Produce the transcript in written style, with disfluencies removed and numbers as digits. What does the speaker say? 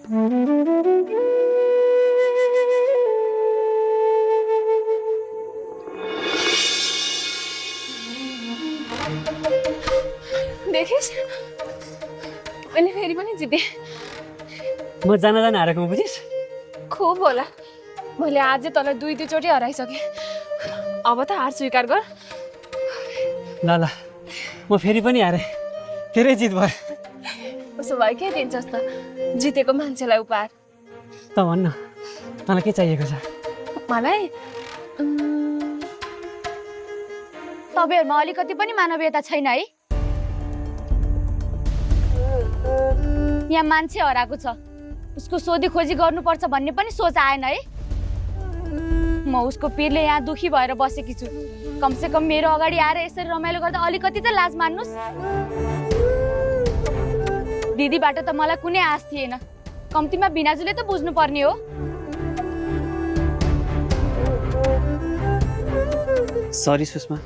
देखिस् मैले फेरि पनि जिते म जान हारेको बुझिस् खुब होला मैले आज तँलाई दुई चोटि हराइसकेँ अब त हार स्वीकार गर ल ल म फेरि पनि हारेँ फेरि जित भयो उसो भए के दिन्छस् त जितेको मान्छेलाई उपहार त भन्न तँलाई के चाहिएको छ मलाई तपाईहरुमा अलिकति पनि मानवीयता छैन है यहाँ मान्छे हराएको छ उसको सोधी खोजी गर्नुपर्छ भन्ने पनि सोच आएन है म उसको पिरले यहाँ दुखी भएर बसेकी छु कमसे कम मेरो अगाडि आएर यसरी रमाइलो गर्दा अलिकति त लाज मान्नुस् दिदीबाट त मलाई कुनै आश थिएन कम्तीमा बिनाजुले त बुझ्नु पर्ने हो सरी सुषमा